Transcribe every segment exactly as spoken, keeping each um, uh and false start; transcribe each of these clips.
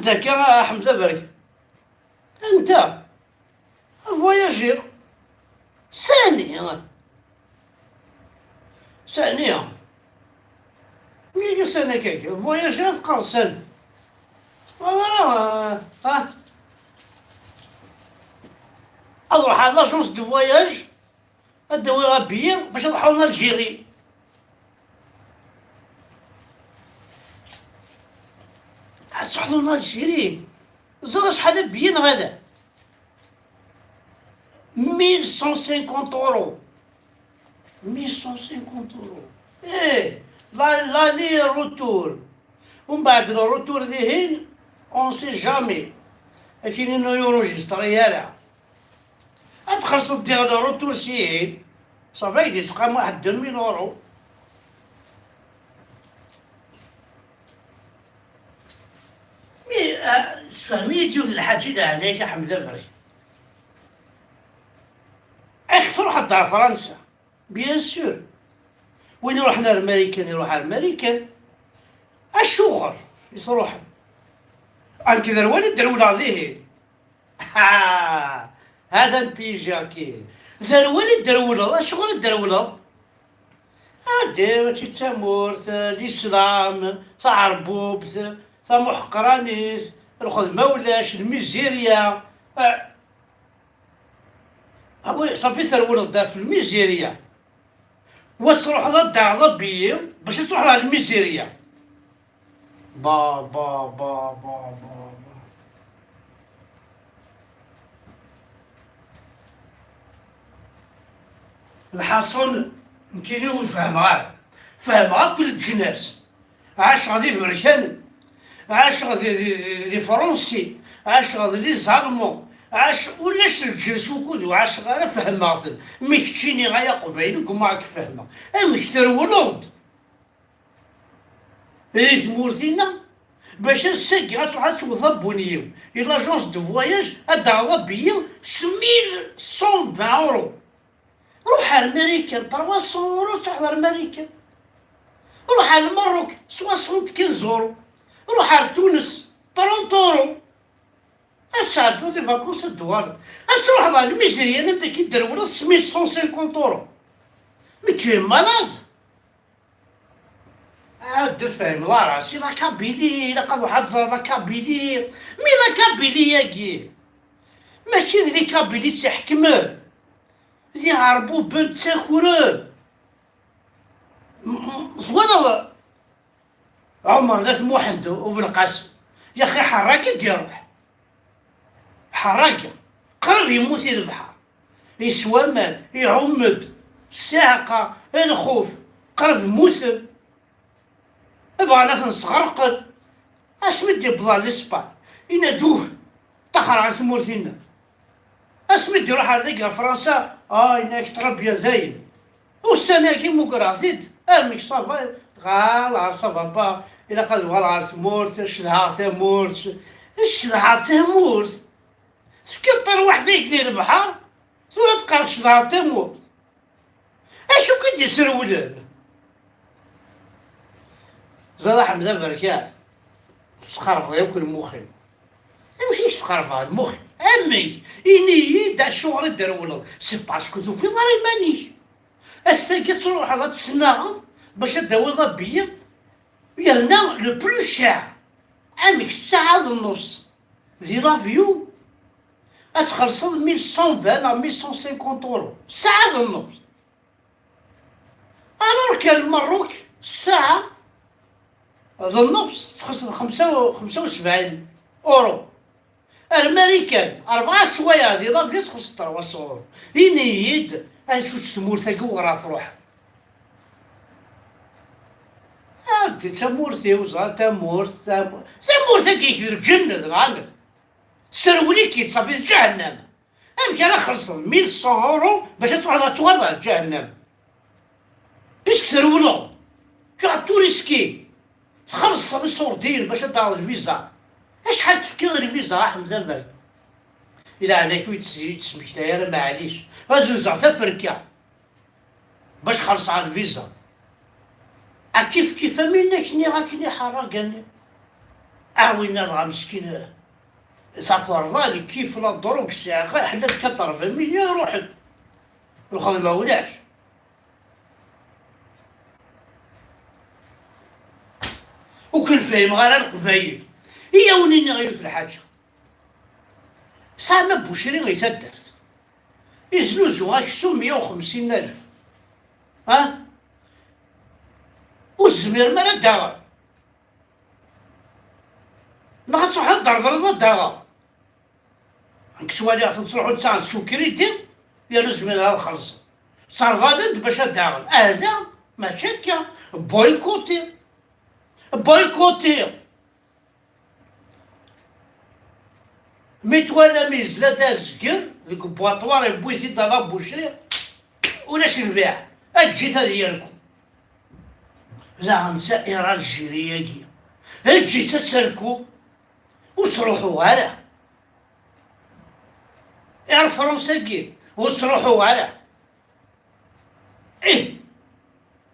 Akka, a Ḥmed Aberkan. Anta? Voyager. Sani? Sani? Mi akka sani akka? Voyager ad teqqar sani. Voilà, ha? Ad ruḥeɣ à l'agence de voyage, ad d-awiɣ abiyi bac ad ruḥeɣ en Algérie. Ad truḥeḍ en Algérie? Ẓer acḥal abiyi neɣ ala? Mille cent cinquante euros. Mille cent cinquante euros. Eh, la, l'aller-retour. Umbeɛd le retour dihin, on sait jamais. Akini ur enregistré ara. Ad txellṣeḍ diɣ le retour sihin. Ṣafi, ad k-d-yettqam waḥed deux mille euros. Mi, ah, sefhem-iyi-d yiwet n lḥaǧa i leɛnaya-k, a Ḥmed Aberkan. Amek truḥeḍ ɣer Fransa? Bien sûr. Win iruḥen ar Marikan, iruḥ ar Marikan. Acuɣer i truḥem? Nekk d rwal i d-rewleɣ dihin. Ha! Hada n P J K. D rwal i d-rewleḍ. Acuɣer i d-rewleḍ? Adi, mačči d tamurt, eh, l'islam, taɛerbubt, tamuḥeqranit, lxedma ulac, lmizirya. Ah, ah oui, ṣafi terwleḍ-d ɣef lmizirya. Wa truḥeḍ ad d-taɣeḍ abiyi bac ad truḥeḍ ɣer lmizirya. Ba, ba, ba, ba, ba, ba. Lḥaṣun, nekkini ur fehmeɣ ara. Fehmeɣ akk leǧnas. Ɛaceɣ di Berkan, ɛaceɣ di, di, di, di Fransi, ɛaceɣ di les Allemands, ɛac-, ulac lǧens ukud ur ɛaceɣ ara, fehmeɣ-ten. Mi keččini ay Aqbayli, ggummaɣ ad k-fehmeɣ. Amek trewleḍ di tmurt-inna, bac ass-agi ad truḥ ad tewweḍ abunyi i l'agence de voyage, ad d-taɣeḍ abiyi s mille cent vingt euros. Ruḥ ar Marikan, trois cents euros ad truḥeḍ ar Marikan. Ruḥ ar Lmerruk, soixante-quinze euros. Ruḥ ar Tunes, trente euros. Ad tesɛeddiḍ les vacances ad d-tuɣaleḍ. Ad truḥeḍ ɣer lmizirya n anda i d-trewleḍ s mille cent cinquante euros. Mais tu es malade. Ɛad ur tefhimeḍ ara. Si la Kabylie, ilaq ad ruḥeɣ ad ẓreɣ la Kabylie. Mais la Kabylie-agi, mačči d les Kabylies i tt-iḥekmen. D iɛerbuben ttakren. M-, m-, twalaḍ Ɛumer n At Muḥend U Belqasem? Yaxi ḥerrag i d-iruḥ. Ḥerrag. Qrib yemmut i lebḥer. Yeswa aman, iɛumm-d, ssiɛqa, lxuf, qrib mmuten. Bɣan ad ten-sɣerqen. Asmi d-yewweḍ ɣer l'Espagne, yenna-d, uh, ṭaxreɣ ɣer tmurt-inna. Asmi d-iruḥ ar dagi ɣer Fransa, ah, yenna-ak très bien dayen. Ussan-agi mmugreɣ-t-id, amek ça va? Dɣa, ça va pas, ilaq ad uɣaleɣ ɣer tmurt, cedhaɣ tamurt. Cedhaɣ tamurt? Tefkiḍ tarwiḥt-ik di lebḥer, tura teqqar cedhaɣ tamurt. Acu i k-id-isrewlen? Ẓer a Ḥmed Aberkan, tesxerbeḍ yakk lmux-iw. Amek i k-sxerbeɣ lmux-iw? Amek? Ini-yi-d acuɣer i d-trewleḍ. C'est parce que tufiḍ ara iman-ik. Ass-agi ad truḥeḍ ad tesnaɣeḍ bac ad d-tawiḍ abiyi, yerna le plus cher, amek, ssaɛa d nnefs di l'avion, ad txellṣeḍ mille cent vingt neɣ mille cent cinquante euros, ssaɛa d nnefs. Alors que Lmerruk, ssaɛa d nnefs, txellṣeḍ xemsa u, xemsa u sebɛin euros. Ar Marikan, rebɛa sswayeɛ di l'avion, txellṣeḍ trois cents euros. Ini-yi-d, acu-tt tmurt-agi uɣer ara truḥeḍ? Ɛeddi, d tamurt-iw, ẓer tamurt, tam-, tamurt-agi d lǧennet, neɣ amek? Sserwel-ik-id, ṣafi d ǧahennam. Amek ara xellṣeḍ mille cent euros bac ad tuɣaleḍ, ad tuɣaleḍ ɣer ǧahennam? Puisque trewleḍ, tu as tout risqué. Txellṣeḍ iṣurdiyen bac ad d-taɣeḍ lviza. Acḥal tefkiḍ lviza, a Ḥmed Aberkan? I leɛnaya-k, ur yi-d-tesmektay ara, maɛlic. Ad zunzeɣ taferka bac xellṣeɣ lviza. A kif kif am akken i, akken iḥerrag-nni. Ah, winna dɣa meskin, takerḍa, le kiff, la drogue, sɛiɣ ḥella quatre-vingts millions ruḥen. Lxedma ulac. Ur ken-fhimeɣ ara Leqbayel. I awen-iniɣ yiwet lḥaǧa. Sɛam Abucri i taddart. Iznuzu aksum meyya u xemsin alef. Ha? Ur tezmirem ara ad d-taɣem? Neɣ ad truḥeḍ ad d-tredreḍ ad d-taɣeḍ? Nekk ttwaliɣ-ten ttruḥun ttaɣen s ukridi, yernu zmiren ad xellṣen. Tterḍalen-d bac ad d-aɣen. Ala, mačči akka. Boycotter. Boycotter. Mi twalam yezla-d azgen deg ubwaṭwar, yewwi-t-id Alain Boucher, ulac lbiɛ, eǧǧ-it ad yerku. Daɣen ta Air Algérie-agi, eǧǧ-itt ad terku, ur ttruḥu ara. Air France-agi, ur ttruḥu ara. Ih,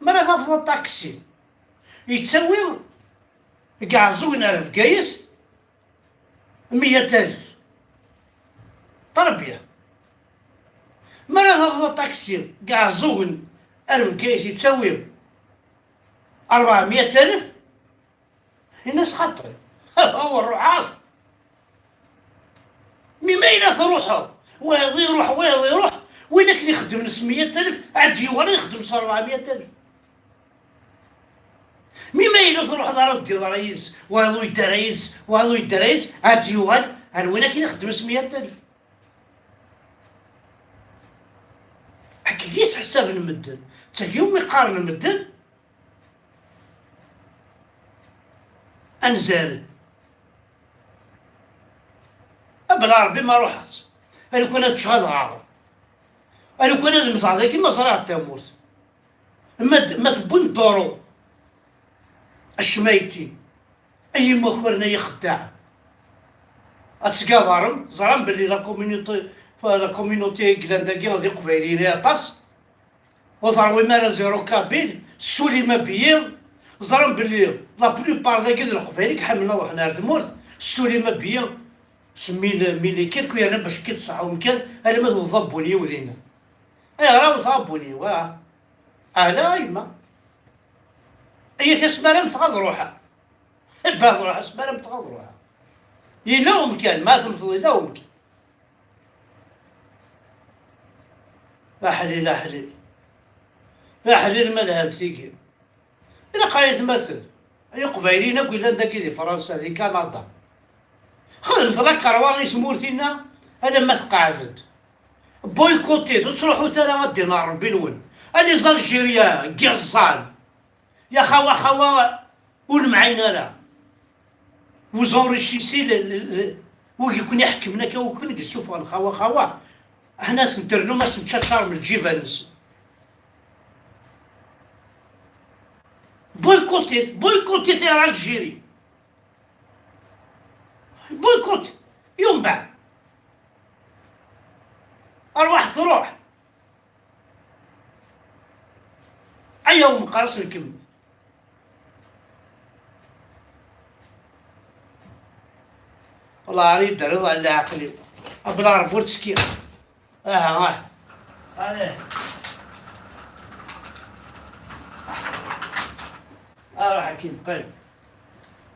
mi ara tafeḍ aṭaksi yettawi deg Iɛeẓẓugen ar Bgayet, meyya alef. Ṭrebya. Mi ara tafeḍ aṭaksi deg Iɛeẓẓugen ar Bgayet yettawi ṛebɛemya alef, ini-as xaṭi. Awer ruḥeɣ. Mi ma yella truḥeḍ, wayeḍ iruḥ, wayeḍ iruḥ, win akken ixeddmen s meyya alef, ad d-yuɣal ad ixeddem s ṛebɛemya alef. Mi ma yella ur truḥeḍ ara, ur teddiḍ ara yid-s, wayeḍ ur yeddi ara yid-s, wayeḍ ur yeddi ara yid-s, ad d-yuɣal ar win akken ixeddmen s meyya alef. Akkagi i ttḥesaben medden. D tagi umi qqaren medden anzaren. A bla Ṛebbi ma ruḥeɣ-tt. A lukan ad ččeɣ ad ɣaɣeɣ. A lukan ad mmteɣ dagi ma ẓriɣ tamurt. Ma d-, ma tewwim dduru. Acmayti. Ay imakaren, ay ixeddaɛen. Ad tgabarem, ẓran belli la communauté, la communauté i yellan dagi d iqbayliyen aṭas. Ur terwim ara zéro kabyle, Sulima Biyi, ẓran belli la plupart dagi d leqbayel i iḥemmlen ad ruḥen ar tmurt, Sulima Biyi, s mille, mille et quelques, yerna bac akka d-tesɛum kan, alamma tewwḍeḍ abuni-w dinna. Ayɣer ara wteɣ abuni-w, ah? Ala a yemma. Yak asmi ara mmteɣ ad ruḥeɣ. Iba ad ruḥeɣ, asmi ara mmteɣ ad ruḥeɣ. Yella umkan, ma temmteḍ yella umkan. Aḥlil, aḥlil. Aḥlil ma lhant tigi. Ilaq ay atmaten, ay iqbayliyen akk yellan dagi di Fransa, di Kanada. Xedmet lakarwa i tmurt-inna alamma tqeɛded. Boycottit, ur ttruḥut ara ad d-ineɣ Ṛebbi-nwen. A les Algériens n yiẓẓan. Ya xawa, xawa, ur nemɛin ara. Vous enrichissez le, le, le, wigi ken-iḥekmen akka, wigi ken-id-issufɣen, xawa, xawa. Aḥna asen-ternum, asen-ččaččarem lǧiba-nsen. Boycottit, boycottit Air Algérie. Boycott, yumbeɛ. Arwaḥ truḥ. Aya umeqqar-as nkemmel. Wallah, ar yedder iḍ ɛla ɛqel-iw. Abla Ṛebbi ur ttekkiɣ. Aha, aha. Allez. Aruḥ akin, qim.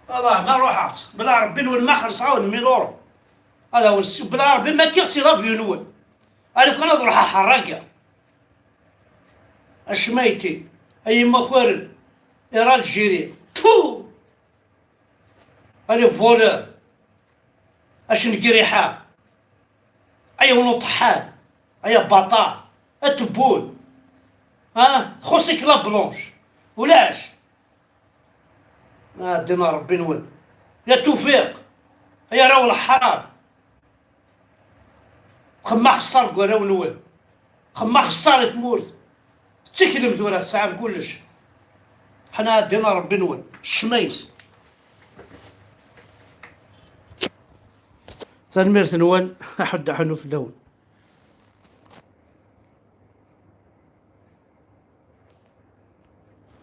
Wallah, ma ruḥeɣ-tt. Bla Ṛebbi-nwen ma xellṣeɣ-awen mil euro. Ad awen-s-, bla Ṛebbi ma kkiɣ-tt i l'avion-nwen. Alukan ad ruḥeɣ ḥerraga. Acmayti, ay imakaren, Air Algérie. Tfu! Allez, voleur. Acenegriḥa. Ay wen uṭeḥḥan. Ay abaṭar. Atebbun. Ha? Xuṣ-ik la blanche. Ulac. Ah, ddin Ṛebbi-nwen. Ya Tufiq. Ay arraw n leḥram. Xemma xeṣṣar deg warraw-nwen. Xemma xeṣṣar i tmurt. Tettiklem tura, tesɛam kullec. Ḥna ɛeddim ar Ṛebbi-nwen. Ccmayt. Tanemmirt-nwen, aḥuddu aḥunnu fell-awen.